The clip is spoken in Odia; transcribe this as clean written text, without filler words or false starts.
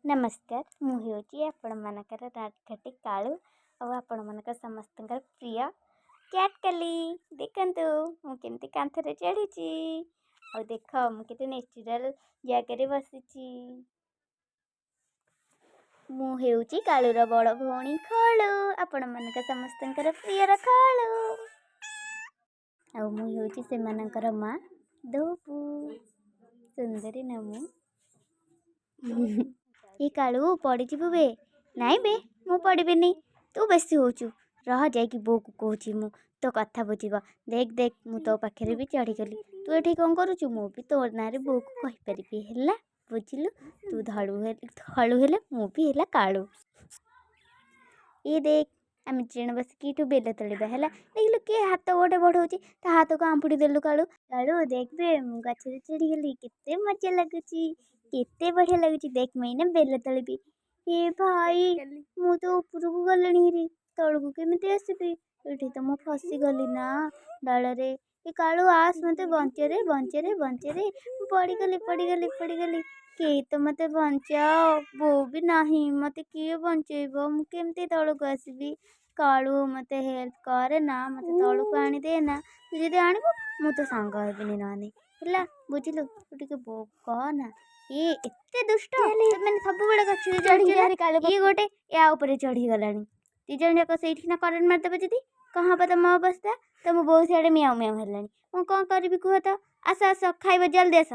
ନମସ୍କାର, ମୁଁ ହେଉଛି ଆପଣମାନଙ୍କର ରାଜଘାଟି କାଳୁ ଆଉ ଆପଣମାନଙ୍କ ସମସ୍ତଙ୍କର ପ୍ରିୟ କ୍ୟାଟ୍ କାଲି। ଦେଖନ୍ତୁ, ମୁଁ କେମିତି କାନ୍ଥରେ ଚଢ଼ିଛି ଆଉ ଦେଖ, ମୁଁ କେତେ ନେଚୁରାଲ୍ ଜାଗାରେ ବସିଛି। ମୁଁ ହେଉଛି କାଳୁର ବଡ଼ ଭଉଣୀ ଖଳୁ, ଆପଣମାନଙ୍କ ସମସ୍ତଙ୍କର ପ୍ରିୟର ଖଳୁ। ଆଉ ମୁଁ ହେଉଛି ସେମାନଙ୍କର ମା ଦୋବୁ। ସୁନ୍ଦରୀ ନା ମୁଁ? ଏ କାଳୁ, ପଡ଼ିଯିବୁ ବେ। ନାଇଁ ବେ, ମୁଁ ପଡ଼ିବିନି, ତୁ ବେଶୀ ହେଉଛୁ। ରହ, ଯାଇକି ବୋଉକୁ କହୁଛି ମୁଁ, ତୋ କଥା ବୁଝିବ। ଦେଖ ଦେଖ, ମୁଁ ତୋ ପାଖରେ ବି ଚଢ଼ିଗଲି, ତୁ ଏଠି କ'ଣ କରୁଛୁ? ମୁଁ ବି ତୋ ନାଁରେ ବୋଉକୁ କହିପାରିବି, ହେଲା? ବୁଝିଲୁ? ତୁ ଧଳୁ ହେଲେ, ଧଳୁ ହେଲେ ମୁଁ ବି ହେଲା କାଳୁ। ଇଏ ଦେଖ, ଆମେ 2 ଜଣ ବସିକି ଏଇଠୁ ବେଲ ତୋଳିବା, ହେଲା? ଦେଖିଲୁ, କିଏ ହାତ ଗୋଟେ ବଢ଼ଉଛି, ତା ହାତକୁ ଆମ୍ପୁଡ଼ି ଦେଲୁ। କାଳୁ, କାଳୁ, ଦେଖ ବେ, ମୁଁ ଗଛରେ ଚଢ଼ିଗଲି। କେତେ ମଜା ଲାଗୁଛି, କେତେ ବଢ଼ିଆ ଲାଗୁଛି। ଦେଖ, ମୁଁ ଏଇନା ବେଲ ତୋଳିବି। ଏ ଭାଇ, ମୁଁ ତ ଉପରକୁ ଗଲିଣି ହେରି, ତଳକୁ କେମିତି ଆସିବି? ଏଠି ତ ମୁଁ ଫସିଗଲି ନା ଡାଳରେ। ଏ କାଳୁ, ଆସ, ମୋତେ ବଞ୍ଚରେ, ବଞ୍ଚରେ, ବଞ୍ଚରେ। ମୁଁ ପଡ଼ିଗଲି, ପଡ଼ିଗଲି, ପଡ଼ିଗଲି। କେହି ତ ମୋତେ ବଞ୍ଚାଅ। ବୋଉ ବି ନାହିଁ, ମୋତେ କିଏ ବଞ୍ଚେଇବ? ମୁଁ କେମିତି ତଳକୁ ଆସିବି? କାଳୁ, ମୋତେ ହେଲ୍ପ କରେ ନା, ମୋତେ ତଳକୁ ଆଣିଦେ ନା। ତୁ ଯଦି ଆଣିବୁ, ମୁଁ ତୋ ସାଙ୍ଗ ହେବିନି ନହେଲେ, ହେଲା? ବୁଝିଲୁ? ତୁ ଟିକେ ବୋଉ କହ ନା। ଏ ଏତେ ଦୁଷ୍ଟ, ମାନେ ସବୁବେଳେ ଗଛରେ ଚଢ଼ିକି। ଇଏ ଗୋଟେ ୟା ଉପରେ ଚଢ଼ିଗଲାଣି। 2 ଜଣ ଯାକ ସେଇଠି ନା କରେଣ୍ଟ ମାରିଦେବ ଯଦି, କ'ଣ ହବ ତମ ଅବସ୍ଥା? ତମ ବୋଉ ସିଆଡ଼େ ମିଆଁଉ ମିଆଁଉ ହେଲାଣି। ମୁଁ କ'ଣ କରିବି କୁହ ତ? ଆସ, ଆସ, ଖାଇବ, ଜଲ୍ଦି ଆସ।